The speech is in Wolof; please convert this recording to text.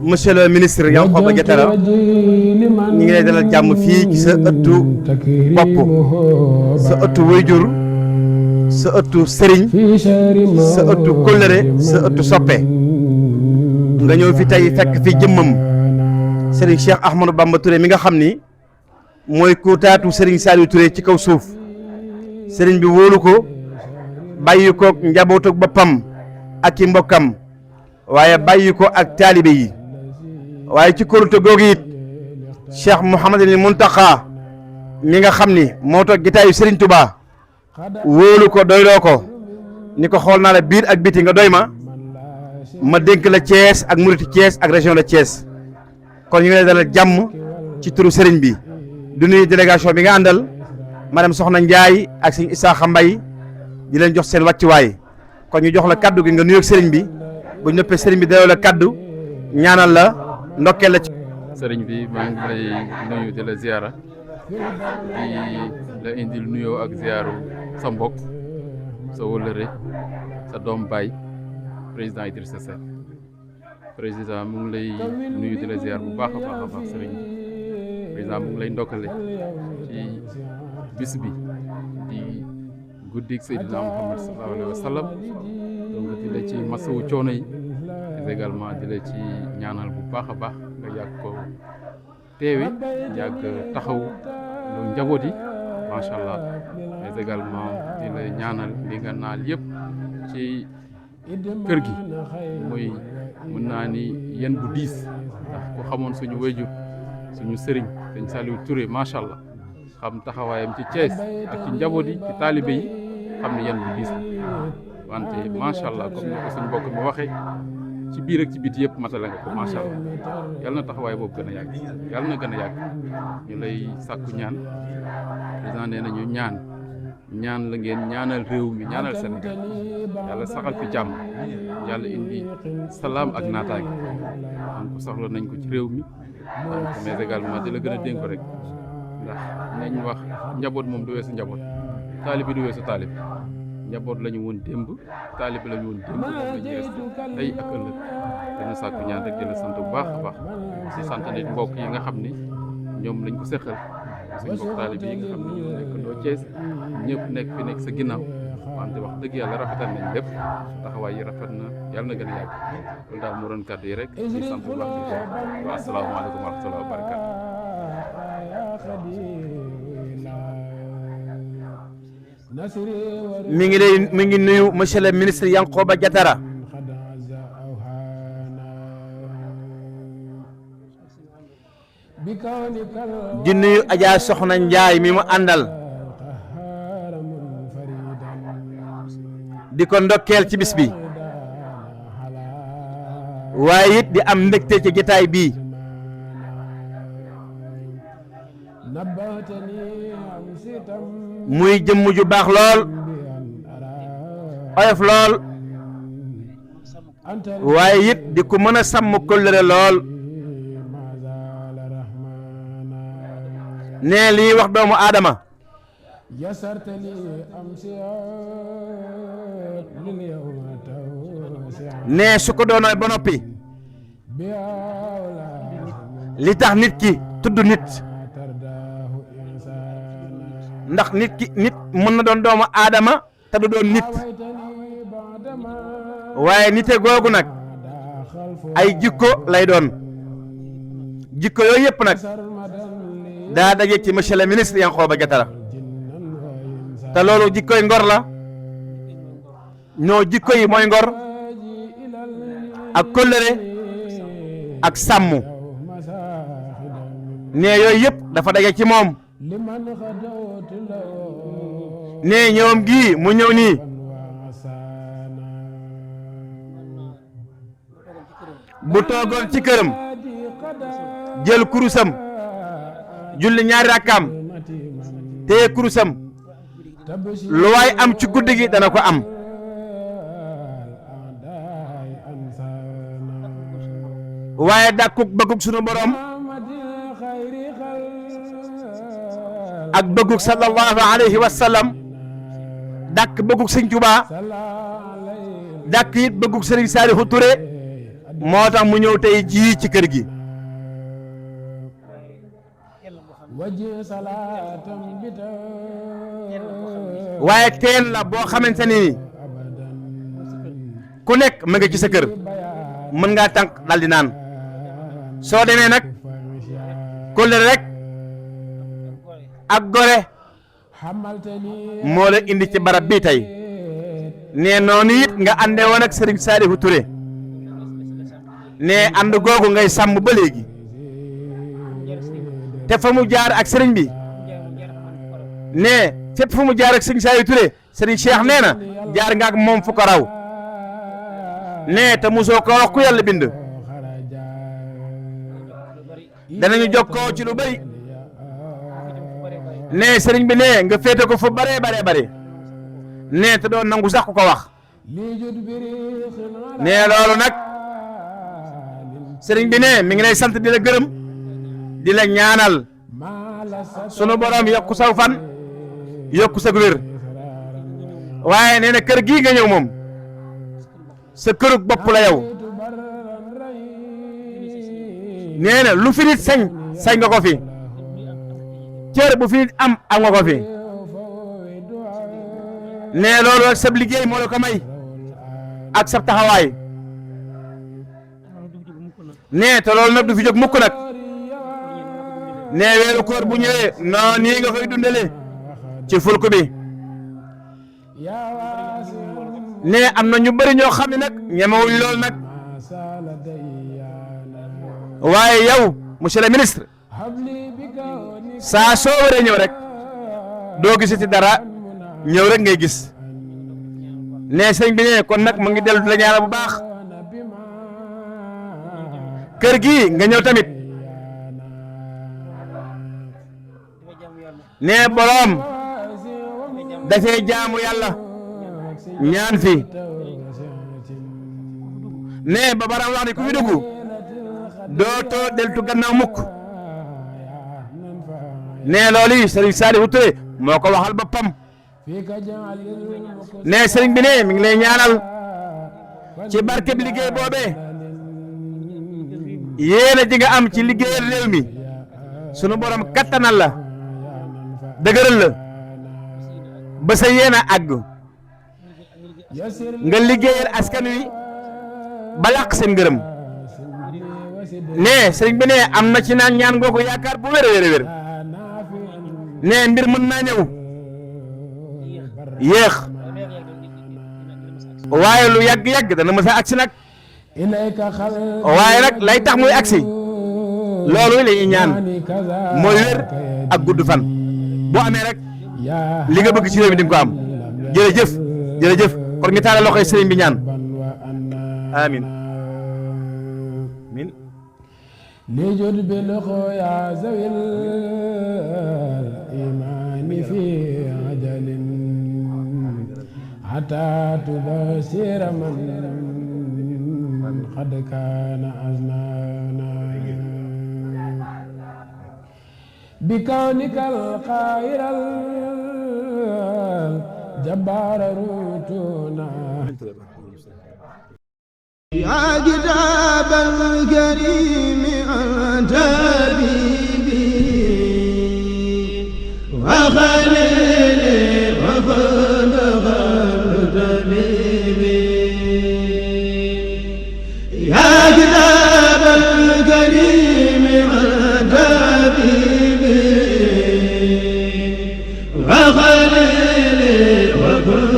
monsieur le ministre Yankhoba Diattara ñu ngi lay dalal jàmm fii ci sa ëttu bopp sa ëttu wayjur sa ëttu sëriñ sa ëttu kóllëre sa ëttu soppe nga ñëw fi tey fekk fi jëmmam sëriñ Cheikh Ahmadou Bamba Touré mi nga xam ni mooy ku taatu sëriñ Saliou Touré ci kaw suuf sëriñ bi wóolu ko bàyyi ko njabootu boppam ak i mbokkam waaye bàyyi ko ak taalibe yi waaye ci kóolute googu it Cheikh Mouhamadul Mountakha mi nga xam ni moo toog gitaayu Serigne Touba wóolu ko doyloo ko ni ko xool naa la biir ak biti nga doy ma dénk la Thiès ak Mouride Thiès ak région de Thiès kon ñu ngi lay dalal jàmm ci turu Serigne bi du nuyu délégation bi nga àndal madame Soxna Ndiaye ak sëñ Issakha Mbaye di leen jox seen wàccuwaay kon ñu jox la kaddu gi nga nuyu ak Serigne bi bu ñu noppee Serigne bi delloo la kaddu ñaanal la ndokkeel la ci. Serigne bi maa ngi lay nuyu di la ziara di la indil nuyoo ak ziaru sa mbokk sa wëllëre sa doom baay président Idrissa Seck président mu ngi lay nuyu di la ziar bu baax a baax Serigne président mu ngi lay ndokkale ci bis bi di guddik Seydina Muhammad sallallahu alayhi wa sallam donc di la ci masawu coono yi également di la ci ñaanal bu baax a baax nga yàgg ko teewi yàgg taxaw lu njaboot yi macha allah mais également di la ñaanal li nga naal yëpp ci kër gi muy mën naa ni yéen bu diis ndax ku xamoon suñu wéjur suñu sëriñ sëñ Saliou Touré macha allah xam taxawaayam ci Thiès ak ci njaboot yi ci taalibe yi xam ne yéen bu diis la wante macha allah comme ni ko suñu mbokk mi waxee. ci biir ak ci biti yëpp matala nga ko macha allah yàlla na taxawaay boobu gën a yàgg yàlla na gën a yàgg ñu lay sàkku ñaan président nee nañu ñaan la ngeen ñaanal réew mi ñaanal Sénégal yàlla saxal fi jàmm yàlla indi salaam ak naataange donc soxla nañ ko ci réew mi mais également di la gën a dénk rek ndax nañ wax njaboot moom du weesu njaboot taalib bi du weesu taalib njaboot la ñu woon démb taalib la ñu woon démb moom la ñu resté tey ak ëllëg dina sàkku ñaan rek di la sant bu baax a baax si sant nit mbokk yi nga xam ni ñoom lañ ko seqal suñ mbokk taalib yi nga xam ne ñoo nekk doo Thiès ñëpp nekk fi nekk sa ginnaaw wante wax dëgg yàlla rafetal nañ lépp taxawaay yi rafet na yàlla na gën a yàgg loolu daal moo doon kàddu yi rek di sant bu baax di wa asalaamaaleykum wa rahmatulah wa barakaatu. mi ngi nuyu monsieur le ministre Yankhoba Diattara di nuyu Adja Soxna Ndiaye mi mu àndal di ko ndokkeel ci bis bi waaye it di am mbégte ci jotaay bii muy jëmm ju baax lool oyof lool waaye it di ko mën a sàmm kóllëre lool nee lii wax doomu aadama nee su ko doonooy ba noppi li tax nit ki tudd nit ndax nit mën na doon doomu aadama te du doon nit waaye nite googu nag ay jikko lay doon jikko yooyu yëpp nag daa daje ci monsieur le ministre Yankhoba Diattara te loolu jikkoy ngor la ñoo jikko yi mooy ngor ak kóllëre ak sàmm ne yooyu yëpp dafa daje ci moom ne ñoom gii mu ñëw nii bu toogoon ci këram jël kurusam julli ñaari rakkaam téye kurusam lu waay am ci guddi gi dana ko am waaye dàkkuk bëgguk sunu borom ak bëgguk sallallahu alayhi wa sallam dàkk bëgguk sëñ Tuubaa dàkk it bëgguk sëriñ Saalihu Touré moo tax mu ñëw tey jii ci kër gi waaye teen la boo xamante ni ku nekk ma nga ci sa kër mën ngaa tànk dal di naan soo demee nag kóllëre rek ak gore moo la indi ci barab bii tey ne noonu it nga àndee woon ak Serigne Saliou Touré ne ànd googu ngay sàmm ba léegi te fa mu jaar ak Serigne bi ne fépp fu mu jaar ak Serigne Saliou Touré Serigne Cheikh nee na jaar nga ak moom fu ko raw ne te mosoo ko wax ku yàlla bind danañu jokkoo ci lu bari ne Serigne bi ne nga féete ko fu bare ne te doon nangu sax ku ko wax ne loolu nag Serigne bi ne mi ngi lay sant di la gërëm di la ñaanal sunu borom yokku saw fan yokku sa wér waaye nee na kër gii nga ñëw moom sa kërug bopp la yow nee na lu fi nit sañ nga ko fi cër bu fi nit am nga ko fi nee loolu ak sab liggéey moo la ko may ak sab taxawaay nee te loolu nag du fi jóg mukk nag nee weeru koor bu ñëwee non nii nga koy dundale ci fulku bi nee am na ñu bëri ñoo xam ne nag ñemewuñ lool nag waaye yow monsieur le ministre saa soo waree ñëw rek doo gisati dara ñëw rek ngay gis nee sëñ bi ne kon nag mu ngi dellu la ñaanal bu baax kër gi nga ñëw tamit nee boroom dafay jaamu yàlla ñaan fi nee ba baram wax ne ku fi dugg dootoo deltu gannaaw mukk nee loolu yi Serigne Saliou Touré moo ko waxal boppam nee Serigne bi ne mi ngi lay ñaanal ci barkeb liggéey boobee yéena ji nga am ci liggéeyal réew mi sunu borom kattanal la dëgëral la ba sa yéena àgg nga liggéeyal askan wi ba làq seen ngërëm nee sëriñ bi ne am na ci naan ñaan ngoo ko yaakaar bu wér a wér nee mbir mën naa ñëw yéex waaye lu yàgg-yàgg dana mës a agsi nag waaye nag lay tax muy agsi loolu la ñuy ñaan mooy wér ak gudd fan boo amee rek li nga bëgg ci réew mi di nga ko am jërëjëf jërëjëf kon ñu taal loxoy sëriñ bi ñaan amin amin لجد بالخويا ذوي الإيمان في عجل حتى تبصر من قد كان أزنانا بكونك القاهر الجبار روتنا يا كتاب الكريم أنت حبيبي وخليلي وخل طبيبي يا كتاب الكريم أنت حبيبي وخليلي وخل